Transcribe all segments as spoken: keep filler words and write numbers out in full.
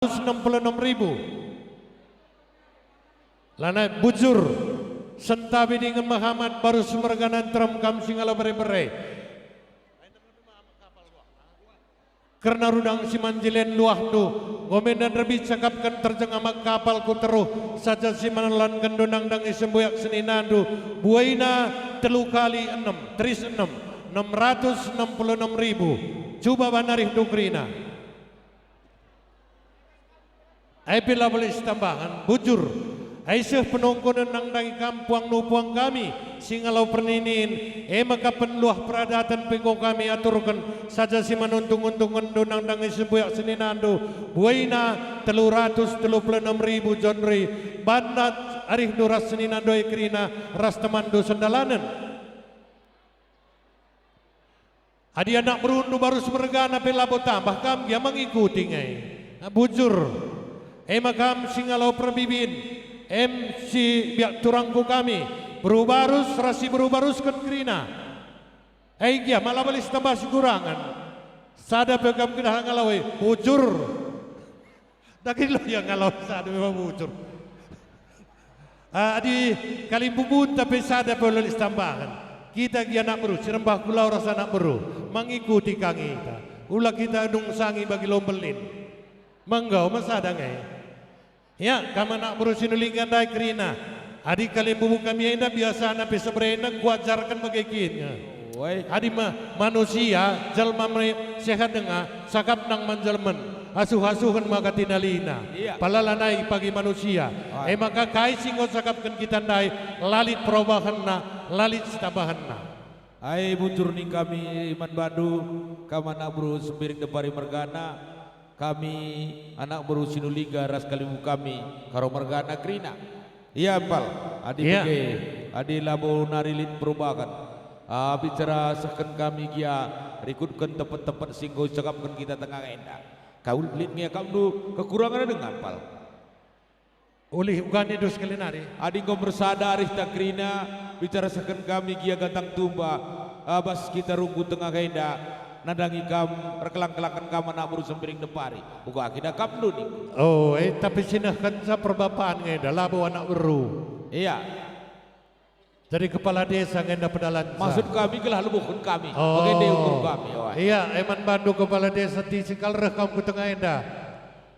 enam puluh enam ribu. Lanai bujur, sentabi dingen mehamat, barus mergana nterem kam si ngalo bere-bere. Kerna rudang si man jelen luahndu, enggo me nderbi cakapken terjeng amak kapal ku teruh, saja si man lankenndu nandangi sembuyak seninandu, buaina telu kali enem, teris enem, enam ratus enam puluh enam ribu. Cuba banarihndu kerina. Ai pe la belis tambahen, bujur. Ai seh penungkunen nandangi kam puangnu puang kami, si ngalo perninin, e maka peneluah peradaten pe enggo kami aturken, saja si manuntung-untungenndu nandangi sembuyak seninandu, buaina telu ratus telu puluh enam ribu jonri, banna arihndu ras seninandu e kerina, ras temanndu sendalanen. Adi anak berundu barus mergana pe labo tambah kam gia mengikuti nge. Bujur. E maka kam si ngalo perbibin, em si biak turangku kami, beru barus ras si beru barusken kerina. E gia mala belis tambah sigurangen. Sada pe kam kedah ngaloi, bujur. Dage la ia ngalo sada memang bujur. Ah, adi kalimbubunta pe sada pe la lis tambahen. Kita gia anak beru, si rembah kulau ras anak beru, mengikuti kangita. Ula kita nungsangi bagi lombelin. Menggau me sada nge. Ya, kam anak beru Sinulingga ndai kerina. Adi kalimbubu kami enda biasana pe seberena kuajarken bage kin nge. Oi. Adi ma-, manusia, jelma me sehat denga, sakap nang man jelmen, asuh-asuhen maka tinalina. Iya. Pala lanai pagi manusia. Oi. E maka kai si enggo sakapken kita ndai, la lit perubahenna, la lit sitambahenna. Ai bujur ning kami man bandu, kam anak beru Sembiring Depari mergana, kami anak beru Sinulingga ras kalimbubu kami, Karo mergana kerina. Ia mpal, adi Iya. bage, adi labo nari lit perubahen. Ah, bicara sehken kami gia, rikutken tepet-tepet si enggo icakapken kita tengah enda. Kau lit nge akapndu kekurangen denga mpal. Ulih uga nindu sekali nari. Adi enggo mersada arihta kerina, bicara sehken kami gia gantang tumba, ah, bas kita runggu tengah enda, nandangi kam, erkelang-kelangken kam anak beru Sembiring Depari. Uga kin akapndu ningku. Oh, eh, tapi sinehkenca perbapan nge enda, labo anak beru. Iya. Jadi kepala desa nge enda pedalanca. Maksud kami gelah lebuhken kami. Oh. Bage nde ukur kami, oi. Iya, e man bandu kepala desa tisi kal reh kam ku tengah enda.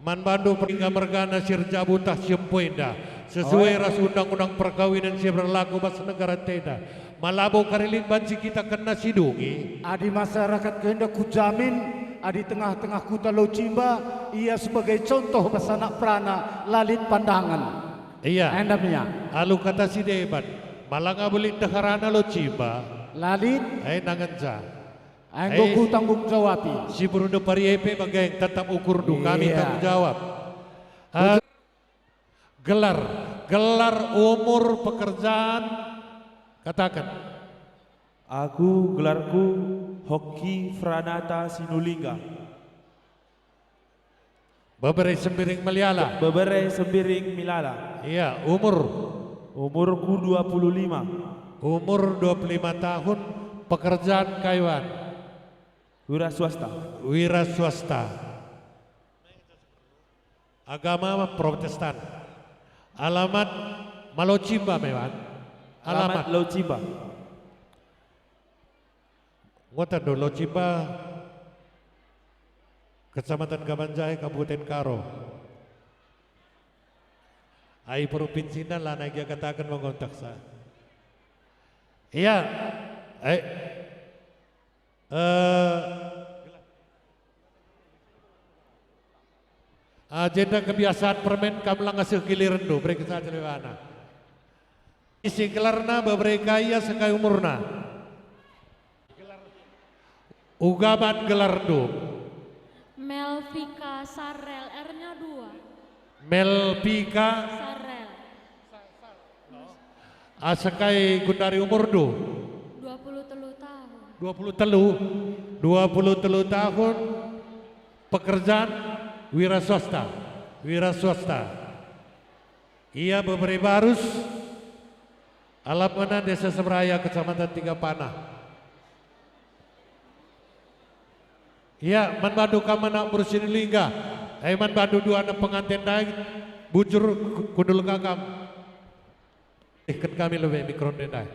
Man bandu perlingga mergana si erjabu ntah si empu enda. Sesuai Oi. ras undang-undang perkawinan si berlaku bas negara enda. Ma labo kari lit banci kita kena sidungi. Adi masyarakat enda kujamin, adi tengah-tengah kuta Locimba, ia sebagai contoh bas anak perana, la lit pandangen. Iya. Enda mia. Alu kata si deban, ma langa belit ndeharana Locimba. La lit. Eh, nangenca. Enggo Eh, kutanggung jawapi. Si beru Depari e pe bage tetap ukurndu kami Iya. tanggung jawab. Ah, gelar, gelar, umur, pekerjaan, kataken. Aku gelarku Hoki Franata Sinulingga. Bebere Sembiring Meliala. Bebere Sembiring Milala. Iya, umur. Umurku dua puluh lima. Umur dua puluh lima tahun, pekerjaan kaiwan. Wira swasta. Wira swasta. Agama Protestan. Alamat ma Locimba me wan. Alamat. Alamat Locimba. Ngota do Locimba, Kecamatan Kabanjahe, Kabupaten Karo. Ai provinsina lanai gia kataken menggontaksa. Iya, ai, eh, Agenda kebiasaan permen kam langa seh gilirenndu, bere saja lebana. Ise gelarna, bebere ka ia, sekai umurna. Uga man gelarndu. Melvika Sarel, R-nya dua. Melvika. Sarel. Asa kai gundari umurndu? Dua puluh telu tahun. Dua puluh telu? Dua puluh telu tahun, pekerjaan wira swasta. Wira swasta. Ia bebere barus, alamatna Desa Seberaya, Kecamatan Tiga Panah. Ia man bandu kam anak beru Sinulingga. Ai man bandu duana penganten ndai, bujur ku-, kundul ka kam. Ihken kami lebe mikron ndai.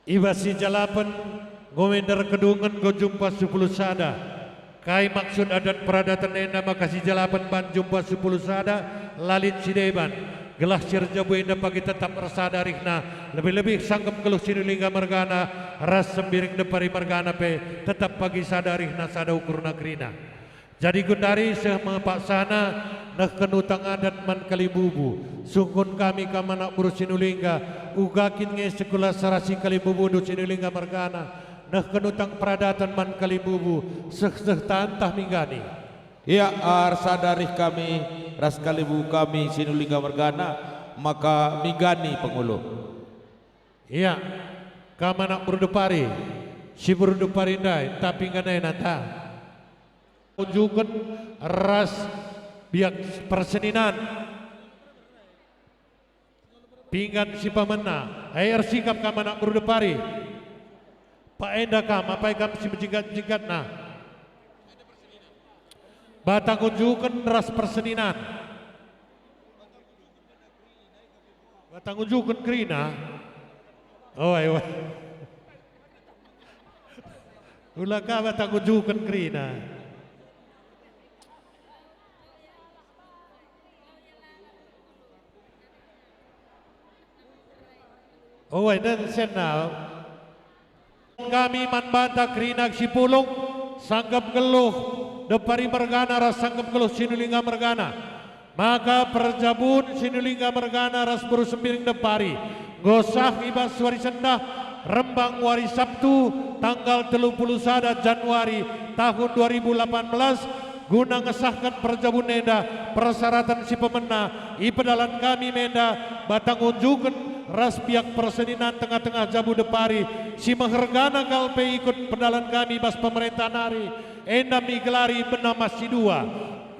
I bas si jalapen, enggo me erkedungen enggo jumpa sepuluh sada. Kai maksud adat peradaten enda maka si jalapen ban jumpa sepuluh sada, la lit si deban, gelah si erjabu enda pagi tetap ersada rihna, lebih-lebih sangkep nggeluh Sinulingga mergana ras Sembiring Depari mergana pe tetap pagi sada rihna sada ukurna kerina. Jadi genduari seh me paksana nehken utang adat man kalimbubu. Sungkun kami kam anak beru Sinulingga, uga kin nge sekulah serasi kalimbubundu Sinulingga mergana, nehken utang peradaten man kalimbubu, seh-seh tantah minggani. Ia, ersada rih kami ras kalimbubu kami Sinulingga mergana, maka minggani pengulu. Ia, kam anak beru Depari, si beru Depari ndai, tapi ngganai nata. Unjuken ras biak perseninan. Pinggan si pemena, e ersikap kam anak beru Depari. Pa enda kam, apai kam si mejegat-jegatna. Batang unjuken ras perseninan. Batang unjuken kerina. Oi, oi. Ula ka batang unjuken kerina. Oi, den senna. Kami man banta kerina si pulung, sangkep nggeluh Depari mergana ras sangkep nggeluh Sinulingga mergana. Maka perjabun Sinulingga mergana ras beru Sembiring Depari enggo sah i bas wari sendah rembang wari Sabtu tanggal telu puluh sada Januari tahun dua ribu delapan belas, guna ngesahken perjabun enda, persyaratan si pemena, ipedalan kami me enda batang unjuken ras biak perseninan tengah-tengah jabu Depari, si mehergana kal pe ikut pedalan kami bas pemerenta nari, enda me igelari Bena Mas si dua.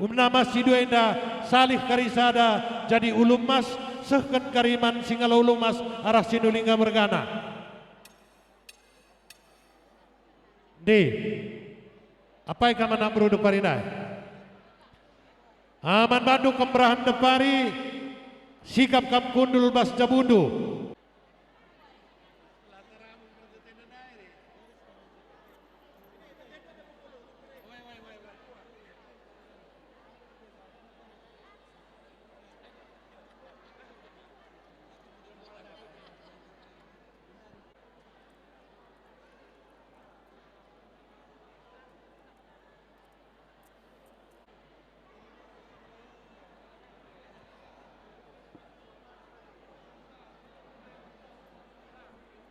Bena Mas si dua enda salih kari sada jadi ulu emas, sehken kari man si ngalo ulu emas arah Sinulingga mergana. Ndi, apai kam anak beru Depari ndai? Ah, man bandu kemberahen Depari, sikap kam kundul bas jabundu.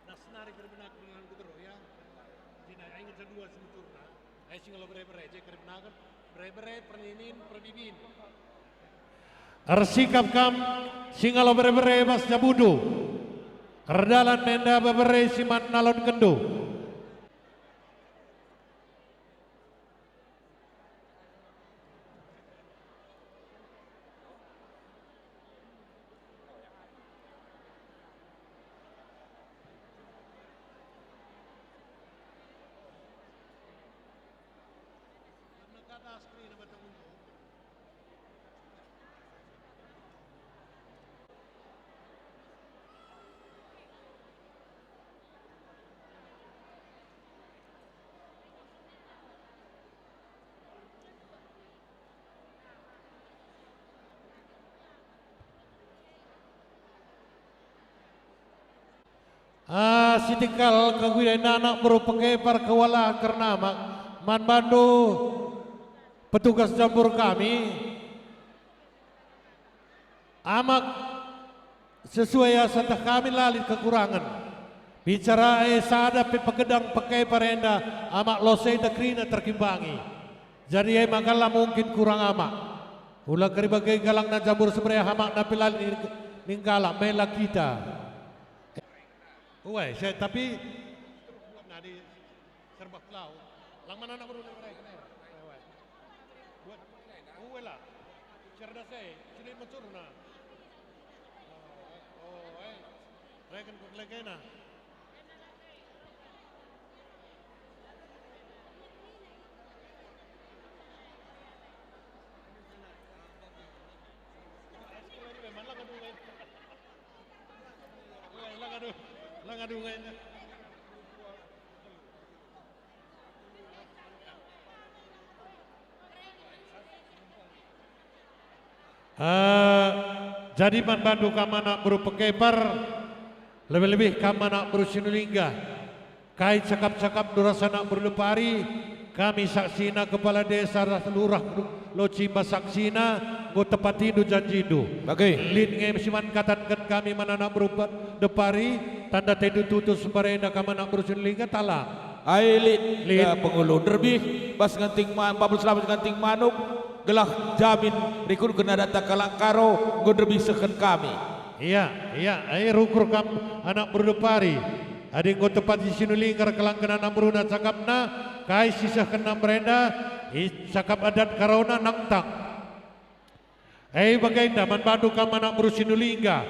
Nah, senari kerbenak dengan kutero, ya. Jina inget dua semuturna. Ai si ngalo bere-bere, je kerbenaken bere-bere, perninin, perbibin. Ersikap kam si ngalo bere-bere bas jabundu. Erdalan me enda bebere si man nalonkenndu. Ah, sitikal keguilen anak beru pekepar kewalahan kerna amak, man bandu petugas jambur kami. Amak, sesuai asa teh kami la lit kekurangen. Bicara e sada pe pegedang pekepar enda, amak, lose enda kerina terkimbangi. Jadi e maka la mungkin kurang amak. Ula kari bage galangna jambur si meriah amakna pe la lit ning kalak, mela kita. Uai, saya, tapi Serba kelau. Lang mana anak beru ni, berai, kena. Wai, wai. Buat. Uwe lah. Cerdas, eh. Sudah mancurna. Oh, eh. Reken ku kelekena. Eh, jadi man bandu kam anak beru Pengkepar, lebih-lebih kam anak beru Sinulingga. Kai cakap-cakapndu ras anak beru Depari, kami saksina, kepala desa ras lurah Locimba saksina, enggo tepatindu janjindu. Bage. Lit nge si man katanken kami man anak beru Depari, tanda atendu tutus mbarenda kam anak beru Sinulingga, tah lang? Ai lit, lit. Ya, pengulu nderbih, bas ngenting ma-, babel selamat ngenting manuk, gelah jamin rikutken adatta kalak Karo, enggo nderbih sehken kami. Ia, ia, ai rukur kam anak beru Depari. Adi enggo tepati Sinulingga erkelangken anak beruna cakapna, kai si sehkenna mbarenda, icakap adat Karona nangtang. E bagenda man bandu kam anak beru Sinulingga,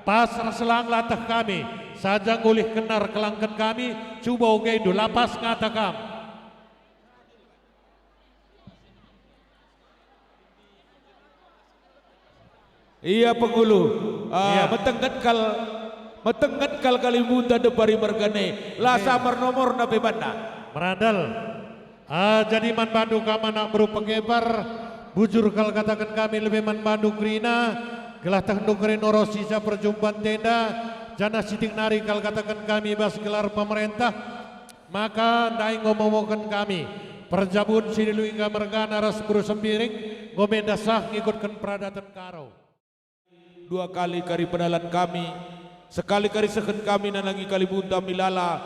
pas ras lang lateh kami, saja ngulihkenna erkelangken kami, cuba ogendu, la pas ngata kam. Ia pengulu, ah, iya. Metengget kal, metengget kal kalimbunta Depari mergana e, la, iya, samar nomorna pe banna. Merandal. Ah, jadi man bandu kam anak beru Pengkepar, bujur kal kataken kami lebe man bandu kerina, gelah tehndu kerina ras sisa perjumpan enda, janah sitik nari kal kataken kami bas gelar pemerentah, maka ndai enggo momoken kami, perjabun Sinulingga mergana ras beru Sembiring, enggo menda sah ngikutken peradaten Karo. Dua kali kari pedalan kami, sekali kari sehken kami nandangi kalimbunta Milala,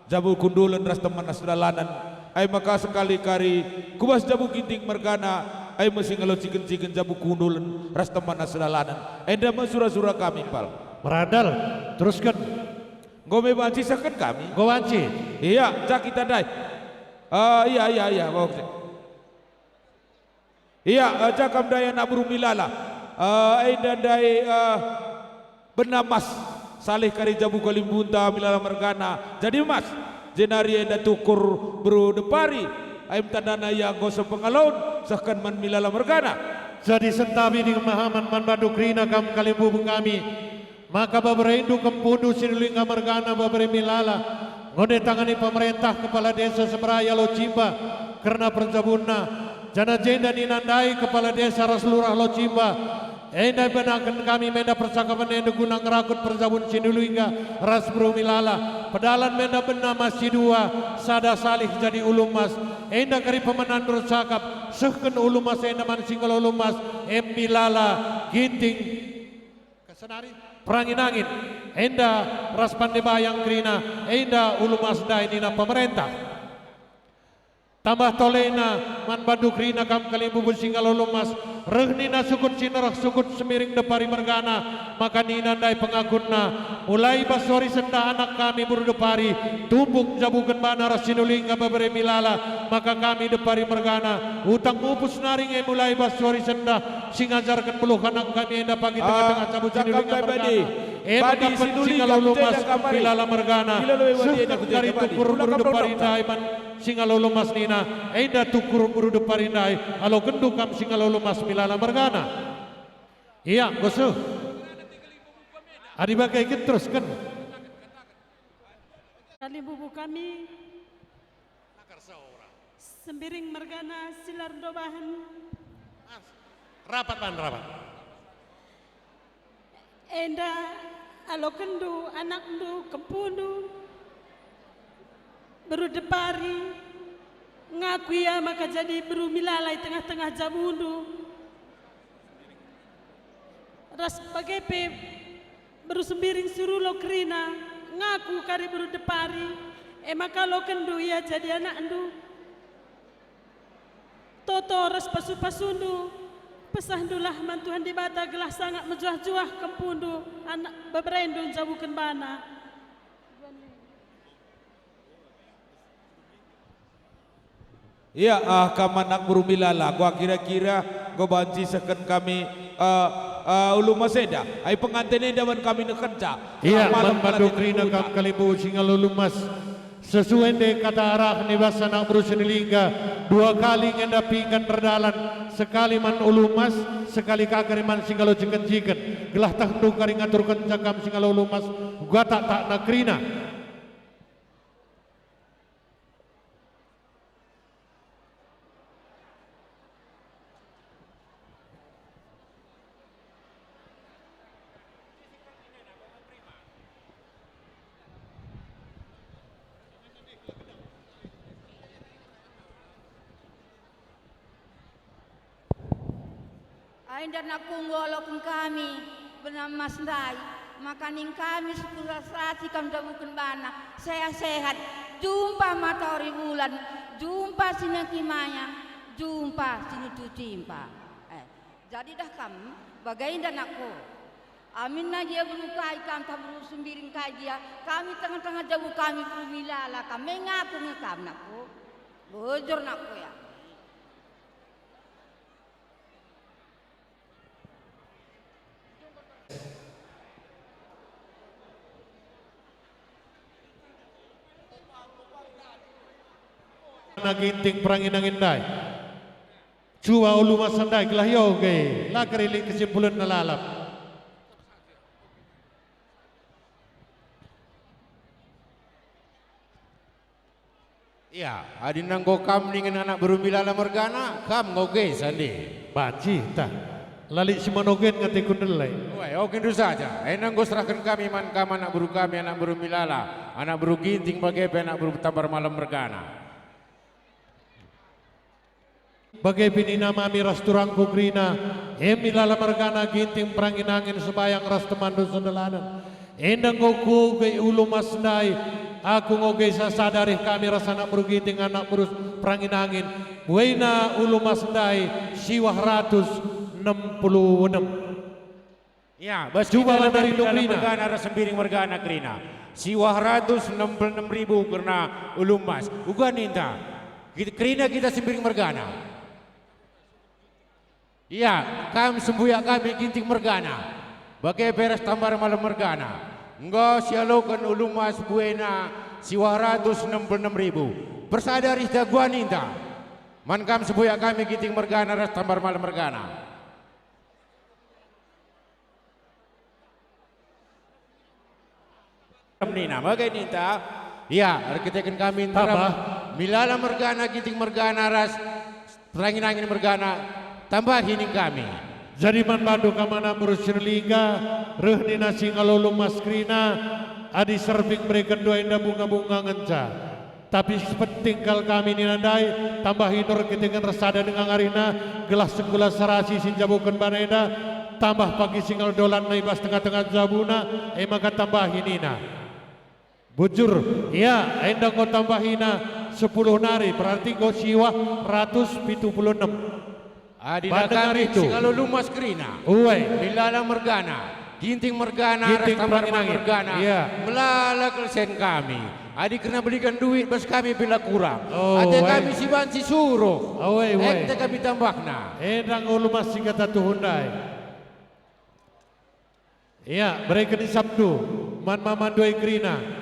jabu Kundulen ras temanna sedalanen. Ai maka sekali kari ku bas jabu Ginting mergana, ai me si ngelociken-ciken jabu Kundulen ras temanna sedalanen. Enda me sura-sura kami, Pal. Merandal, terusken. Enggo me banci sehken kami? Enggo banci. Ia, ja kita ndai. Ah, ia, ia, ia, bawa ke. Ia, eh, ja kam ndai anak beru Milala. Eh, enda ndai, eh, bena mas, salih kari jabu kalimbunta Milala mergana. Jadi mas, jenari enda tukur beru Depari. Ai me tandana ia enggo seh pengaloen, sehken man Milala mergana. Jadi sentabi dingen mehaman man bandu kerina kam kalimbubu kami. Maka beberendu kempundu Sinulingga mergana bebere Milala, enggo ndatangani pemerentah kepala desa Seberaya Locimba kerna perjabunna, janah jenda nina ndai kepala desa ras lurah Locimba, enda ibenaken kami menda percakapen enda guna ngerakut perjabun Sinulingga ras beru Milala. Pedalan menda bena mas si dua, sada salih jadi ulu emas. Enda kari pemenandu ercakap, sehken ulu emas enda man si ngalo ulu emas, em Milala, Ginting, Kesenari, Perangin-angin, enda ras Pande Bayang kerina, enda ulu emas ndai nina pemerentah. Tambah tolena man bandu kerina kam kalimbubu si ngalo ulu emas, reh nina sukut si nereh sukut Sembiring Depari mergana, maka nina ndai pengakunna, mulai bas wari sendah anak kami beru Depari, tumbuk njabuken bana ras Sinulingga bebere Milala, maka kami Depari mergana, utang mupus nari nge mulai bas wari sendah, si ngajarken beluh anak kami enda pagi tengah-tengah jabu Sinulingga mergana. E maka si ngalo ulu emas Milala mergana, seh kari tukur beru Depari ndai man si ngalo ulu emas nina, enda tukur beru Depari ndai, alokenndu kam si ngalo ulu emas Milala mergana. Ia, enggo seh. Adi bage kin terusken. Kalimbubu kami. Sembiring mergana si la erdobahen. Rapat, ban, rapat. Enda alokenndu, anakndu, kempundu, beru Depari, ngaku ia maka jadi beru Milala i tengah-tengah jabundu. Ras bage pe beru Sembiring si rulo kerina, ngaku kari beru Depari, e maka alokenndu ia jadi anakndu. Toto ras pasu-pasundu, pesahndullah man Tuhan Dibata gelah sangap mejuah-juah kempundu, anak beberendu njabuken bana. Ia, ah, kam anak beru Milala, gua kira-kira enggo banci sehken kami, eh, eh, ulu emas enda. Ai penganten enda man kami nekenca. Ia, man bandu kerina kam kalimbubu si ngalo ulu emas. Sesuai nde kata arah ni bas anak beru Sinulingga, dua kali nge enda pinggan erdalan, sekali man ulu emas, sekali ka kari man si ngalo ciken-ciken. Gelah tehndu kari ngaturkenca kam si ngalo ulu emas, uga taktakna kerina. Enda nakku nggo aloken kami bena emas ndai, maka ning kami sikulah serasi kam ndabuken bana, sehat-sehat, jumpa matahari bulan, jumpa si nengki mayang, jumpa si nutu cimpa. Eh, jadi dah kam, bagenda nakku. Aminna gia beru kai kam tah beru Sembiring kai gia, kami tengah-tengah jabu kami beru Milala kam, mengaku nge kam nakku. Bujur nakku ya. Na Ginting perangin-angin ndai. Cuba ulu masa ndai gelah ioge, la kerilik kesimpulenna lalap. Ya, adi nanggo kam ningen anak beru Milala mergana, kam ngoge sande. Banci tah. La lit si manogen ngate ku ndelai. Wai, ogendu saja. Enda enggo serahken kami man kam anak beru kami, anak beru Milala, anak beru Ginting bage pe anak beru Tambar Malem mergana. Bage pe nina mami ras turangku kerina, e Milala mergana, Ginting perangin-angin, sembayang ras temanndu sendalanen. Enda enggo kuoge ulu mas ndai, aku ngoge sasada arih kami ras anak beru Ginting, anak beru perangin-angin. Buena ulu mas ndai siwah ratus enem puluh enem. Ya, bas cuba kita dari Milala mergana ras Sembiring mergana kerina. Siwah ratus enem puluh enem ribu kerna ulu emas. Uga ninta. Kit-, kerina kita Sembiring mergana. Ya, kam sembuyak kami Ginting mergana. Bage pe ras Tambar Malem mergana. Enggo sialoken ulu emas buena siwah ratus enem puluh enem ribu. Persada arihta, uga ninta. Man kam sembuyak kami Ginting mergana ras Tambar Malem mergana. Nina, bage ninta? Ya, erkiteken kami nterem. Tambah. Milala mergana, Ginting mergana, ras perangin-angin mergana, tambahi ning kami. Jadi man bandu kam anak beru Sinulingga, reh nina si ngalo ulu emas kerina, adi serving bereken dua enda bunga-bunga ngenca. Tapi si penting kal kami nina ndai, tambahi nur kiteken ersada denga ngarina, gelah sekula serasi si njabuken bana enda, tambah pagi si ngalo dolanna i bas tengah-tengah jabuna, e maka tambahi nina. Bujur, ya, enda enggo tambahina sepuluh nari, berarti enggo siwah ratus pitu puluh enem. Adi la kami si ngalo ulu emas kerina. Uai. Milala mergana, Ginting mergana, ras Tambar Malem mergana. Iya. Melala kal sen kami. Adi kerna beliken duit bas kami pe la kurang. Oh, ate kami si banci suruh. Uai, uai. Ente kami tambahna. Enda enggo ulu emas si kata tuhu ndai. Ia, bereken isapndu man mamandu e kerina.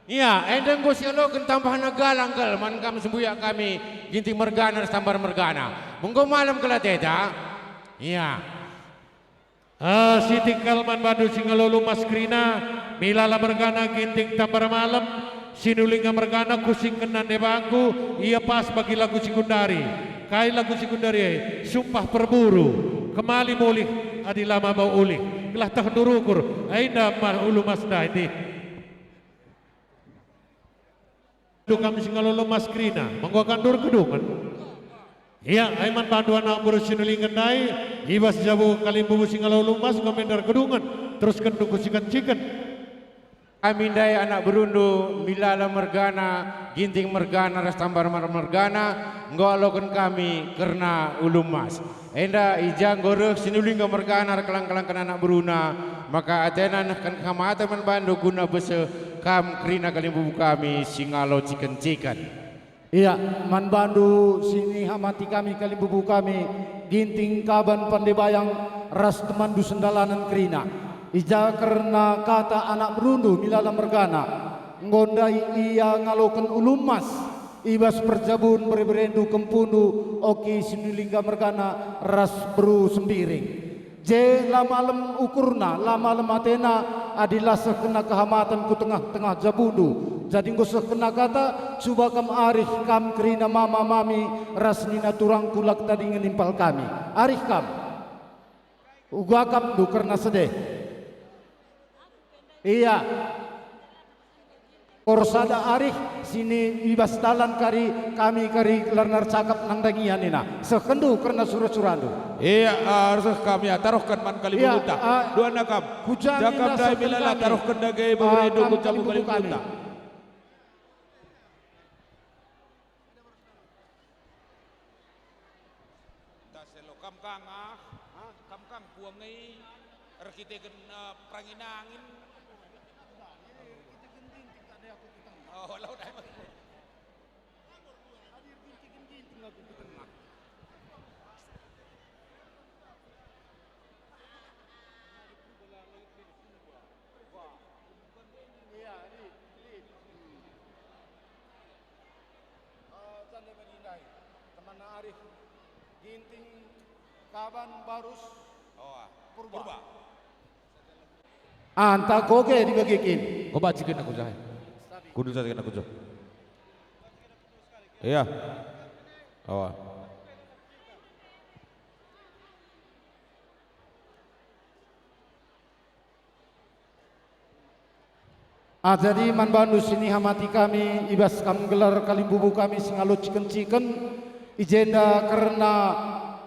Ia, enda enggo sialoken tambahna galang kal man kam sembuyak kami Ginting mergana ras Tambar mergana. Enggo malem kal ateta. Ia. Ah, sitik kal man bandu si ngalo ulu emas kerina, Milala mergana, Ginting Tambar Malem, Sinulingga mergana, Kusingken nande bangku, ia pas bagi lagu si gundari. Kai lagu si gundari e? Sumpah perburu. Kemali mulih, adi la maba ulih. Gelah tehndu rukur, enda mah ulu emas ndai ntih. Bandu kam si ngalo ulu emas kerina, menggo akan ndur kedungen. Ia, ai man bandu anak beru Sinulingga ndai, i bas jabu kalimbubu si ngalo ulu emas enggo mendar kedungen, terusken dungku siken-siken. Kami ndai anak berundu, Milala mergana, Ginting mergana, ras Tambar Malem mergana, enggo aloken kami kerna ulu emas. Enda i ja enggo reh Sinulingga mergana erkelang-kelangken anak beruna, maka atena nehken kehamaten man bandu guna bese kam kerina kalimbubu kami si ngalo ciken-ciken. Ia, man bandu si nihamati kami kalimbubu kami, Ginting Kaban Pandebayang ras temanndu sendalanen kerina. I ja kerna kata anak berundu Milala mergana, enggo ndai ia ngaloken ulu emas i bas perjabun bere-berendu kempundu Oki Sinulingga mergana ras beru Sembiring. Je la malem ukurna, la malem atena, adi la sehkenna kehamaten ku tengah-tengah jabundu. Jadi enggo sehkenna kata, cuba kam arih kam kerina mama mami ras nina turangku la ketadingen impal kami. Arih kam. Uga kam ndu kerna sedeh. Ia. Ersada arih sini i bas dalan kari kami kari gelarna ercakap nandangian nina. Sehkenndu kerna sura-surandu. Ia, ah, seh kami, ah, taruhken man kalimbubu. Ia, ah, duana kam. Kuja jaka nina ndai sehken milala kami, taruhken dage ah, beberendu kam ku jabu kalimbubu kami. Kalimbubu. Ntah selo kam kang, ah? Kam kang puang e erkiteken, eh, perangin-angin. Oh, lau dai. Iya, lit, lit. Eh, jande bagi ndai. Temanna arih Ginting Kaban Barus. Oh, ah. Purba. Purba. Anta koge dibagikin. Kau bacikin aku, Zahai. Kudu saja aku, Zah. Iya. Oh. Ah, jadi man bandu si nihamati kami, i bas kam gelar kalimbubu kami si ngalo ciken-ciken, i jenda kerna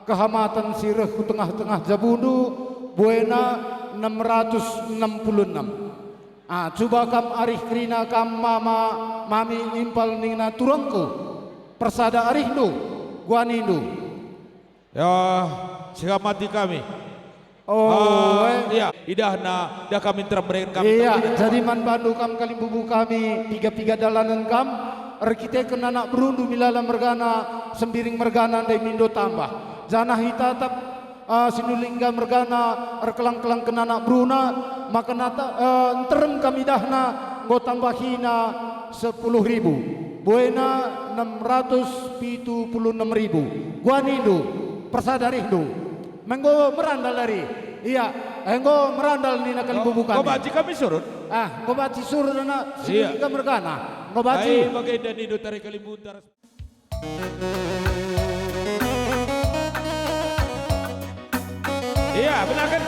kehamaten si reh ku tengah-tengah jabundu, buena enam ratus enam puluh enam. Ah, cuba kam arih kerina kam mama, mami impal nina turangku, persada arihndu, guanindu. Ya, sihamati kami. Oh, ah, eh. Iya, idahna, idah kami nterem, bereken kami. Iya, nterem. Jadi man bandu kam kalimbubu kami, piga-piga dalanen kam, erkiteken anak berundu Milala mergana, Sembiring mergana, ndai mindo tambah. Janah itatap, ah, Sinulingga mergana, erkelang-kelangken anak beruna, maka nata-, eh, nterem kami idahna, enggo tambahina sepuluh ribu. Buena enam ratus pitu puluh enam ribu. Guanindu, persada arihndu. Menggo merandal ari. Iya, enggo merandal nina kalimbubu kami. Enggo banci kami surut. Ah, enggo banci surut anak. Iya. Sinulingga mergana. Enggo banci. Ai, bagenda nindu tare kalimbubu ntar. Iya, benar kan?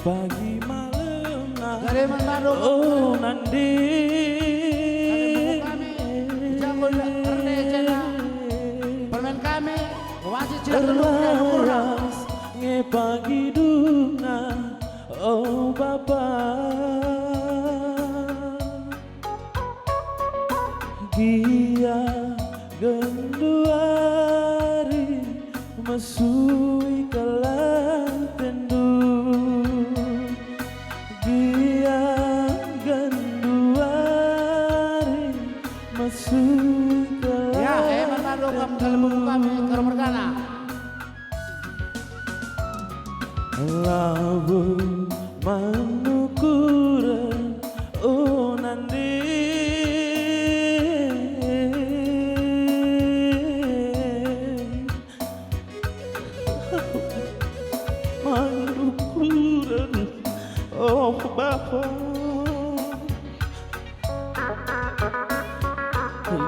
Pagi malemna, oh, nande. Kami, i jago erne jenda. Permen kami, wajib tidak perlu tidak kurang. Erlaras nge pagi dungna, oh, Bapa. Gia genduari mesui kelantendu. Gia genduari mesui kelantendu. Ya, eh, merpadu kam dalam buku kami, Karo Mergana. Labo manukuren, o nande. Manukuren, o Bapa.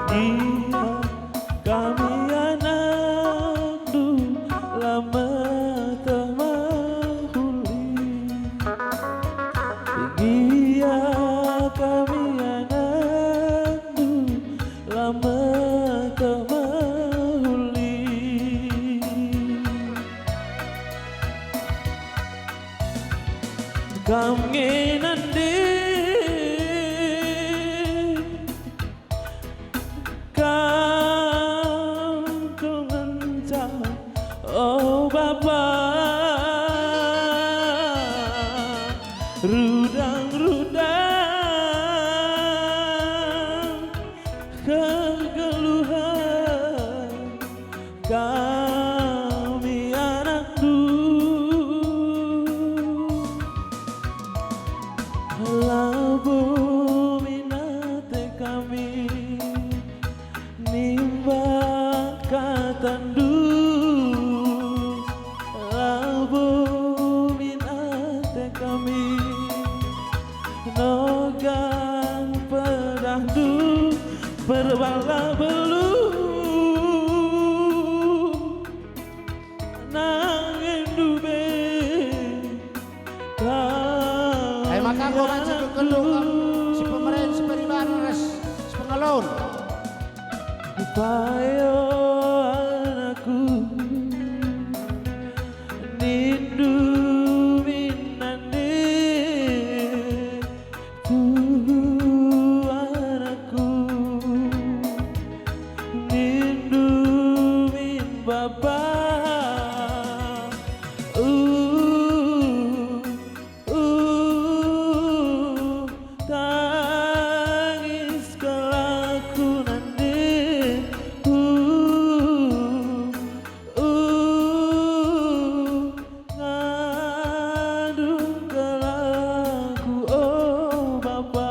Gia kami anakndu, la Kam nge nande, kam kal ngenca, o Bapa, rudang-rudang kegeluhen kami anakndu. Labo min ate kami nimbak katandu. Labo min ate kami nogan pedahndu, perbahanlah beluh. Nang enda be kam. E maka enggo banci kegeluh kam, si pemeren, si peribahan ras si pengalon. Payo anakku, nindu min nande. Tuhu anakku, nindu min Bapa. Uh, uh, tangis kal aku nande. Uh, uh, Ngandung kal aku, o Bapa.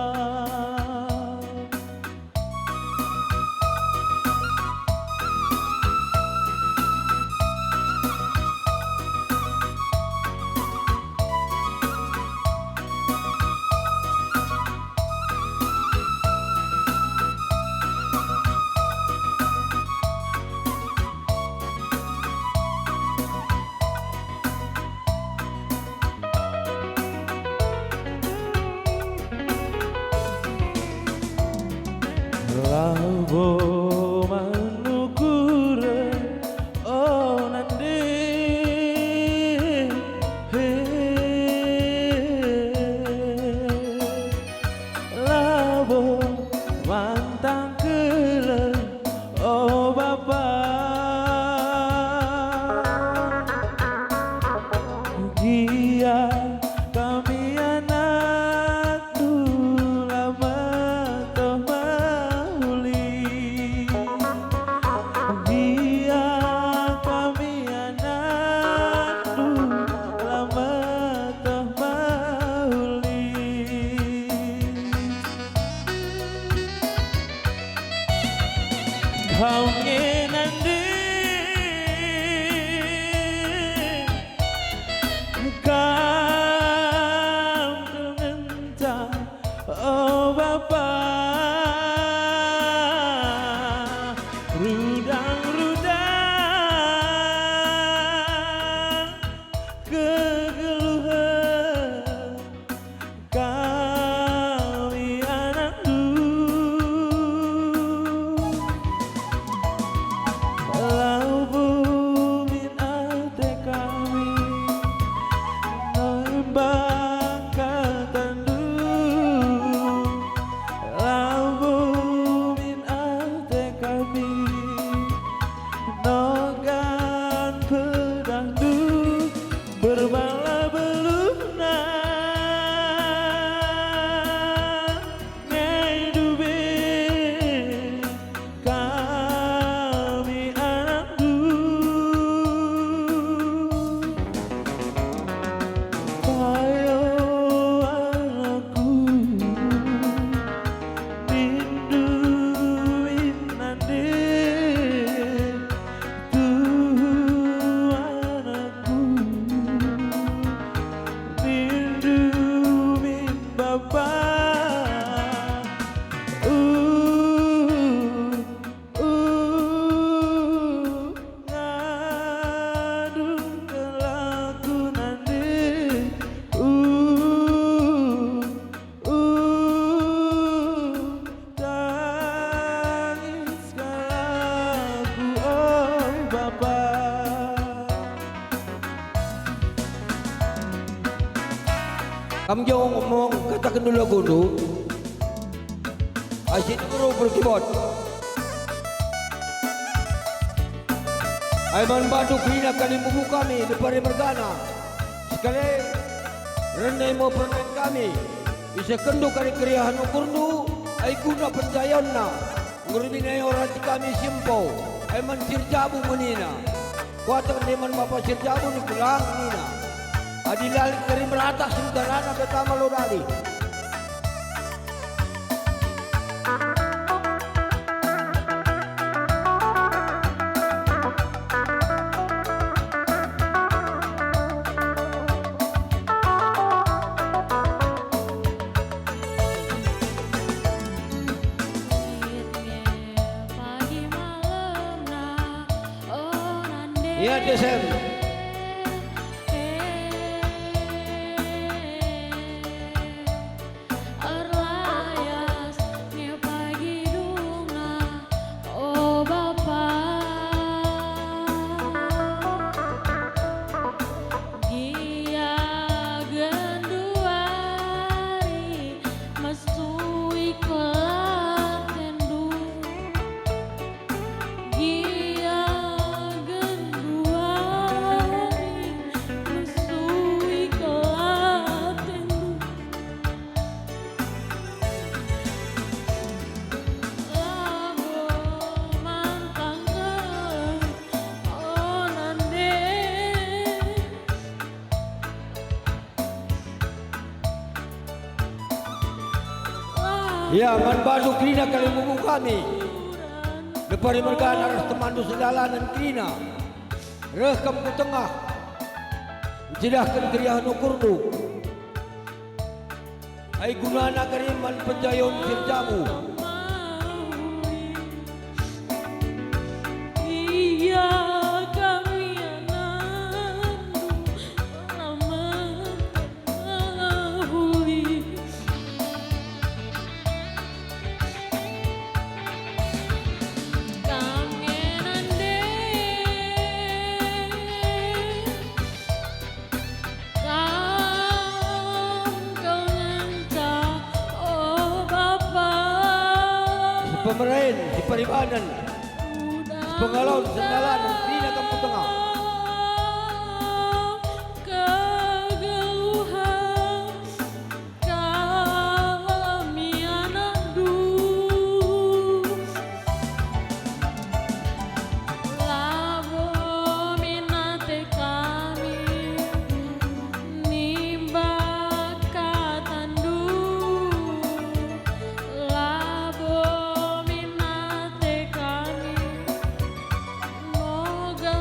Labo man ukuren, o nande, he, labo man tangkelen, o Bapa. Gia kami anakndu la metoh mehuli. Gia kami anakndu la metoh mehuli. Kam nge nande, kam kal ngenca, o Bapa, rudang-rudang kegeluhen kami anakndu. Labo min ate kami, no Kam jo ngomong, kataken dulu lagundu. Ai si nuru berkibot. Ai man bandu kerina kalimubu kami, depari mergana. Sekali, rene mo pernen kami. Isehkenndu kari keriahen ukurndu, ai guna penjayonna. Ngerubina oranti kami si empo, ai man Sirjabu menina. Kuatang ndeman bapa Sirjabu ni kulang nina. Adi la lit kari meratah sementarana betama lo dali. Iya, Desem. Erlayas nge pagi dungna, o Bapa. Gia genduari mesui kelatendu. Gia genduari mesui kelatendu. Labo mantang onan de. Ia man bandu kerina kalimubu kami. Depari mergana ras temanndu sedalanen kerina. Reh kam ku tengah, ncidahken keriahen ukurndu. Ai gunana kari man penjayon Sirjabu. Ia kami anakndu, la mehuli. Kam nge nande. Kam kal ngenca, o Bapa. Sipemeren, siparibanen, sipengalon, sendalanen, kerina kam ku tengah. Kegeluhen. Kami anakndu, labo min ate kami nimbak katandu, labo min ate kami. Moga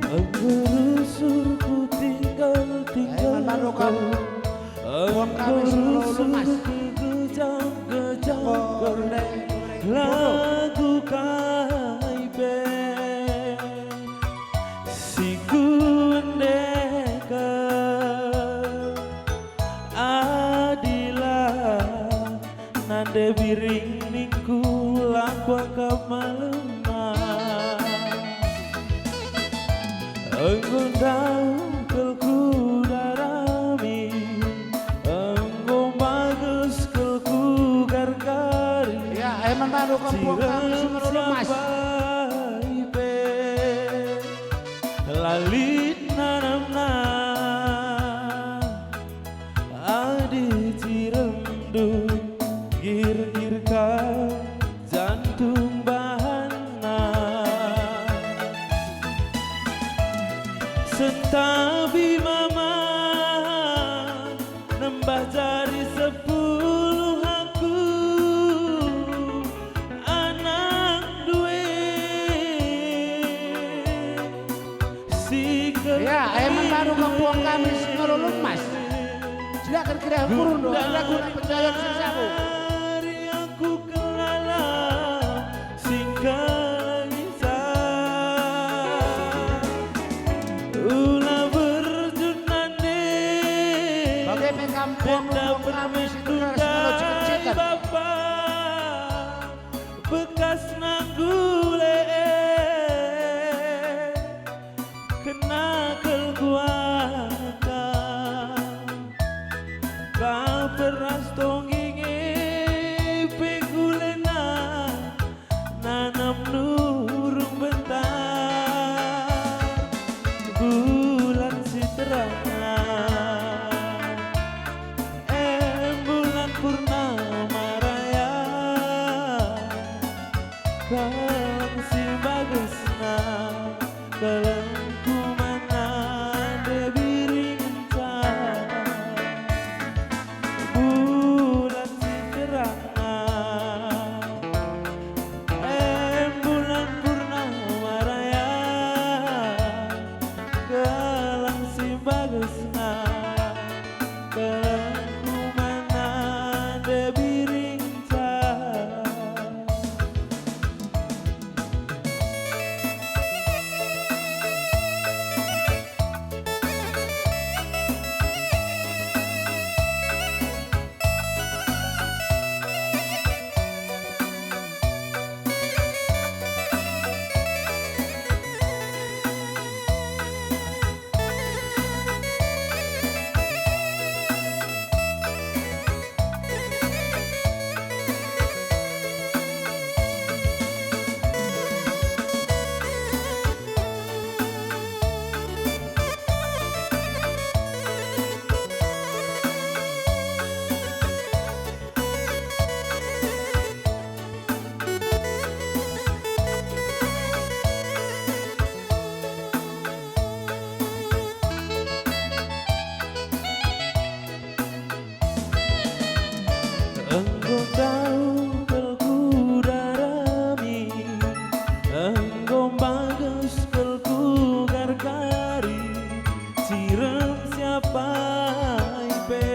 Enggo rusur ku tinggal-tinggal. Ayo, man, man, Rukam. Enggo rusur ku kejam-kejam. Lagu kai pe si kuendeken. Adilah nande biring ningku, la kuakap malem. Enggo ndauh kal ku darami, enggo mbages kal ku gargari. Ya, emang baru kampung kami si Merulung, Mas. Siapa ipe la lit nanamna. Adi ciremdu, gir-gir ka jantung bahanna. Sentabi mama, nembah jari sepuluh aku, anak due. Ya, emang baru kampung kami si Merulung, Mas. Silakan kira burung doang lagu nak penjayan si sabu. Gundari aku kelala singkaiza. Ula berjun nande. Bage pe kampung kami si Tegar, si Merulung, Ciken-ciken. Bapa. Bekas nanggule kena kal kuakap, ka peras tongginge pe gulena nanam nurung bentar. Bulan si terang, em bulan purnama raya, keleng si bagesna, kelengku man nande biringenca. Bulan si terangna, em bulan purnama raya, keleng si bagesna, kelengku man nande biringenca. Enggo ndauh kal ku darami, enggo mbages kal ku gargari, cirem siapa ipe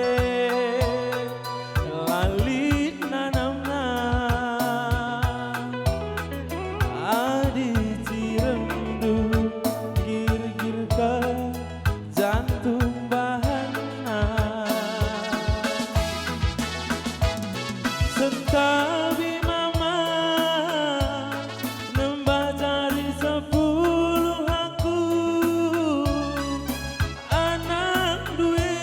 la lit nanamna. Adi ciremndu girgir ka jantung bahanna. Sentabi mama nembah jari sepuluh aku, anak due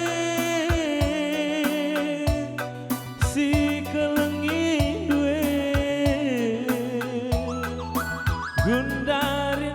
si kelengi due. Gundari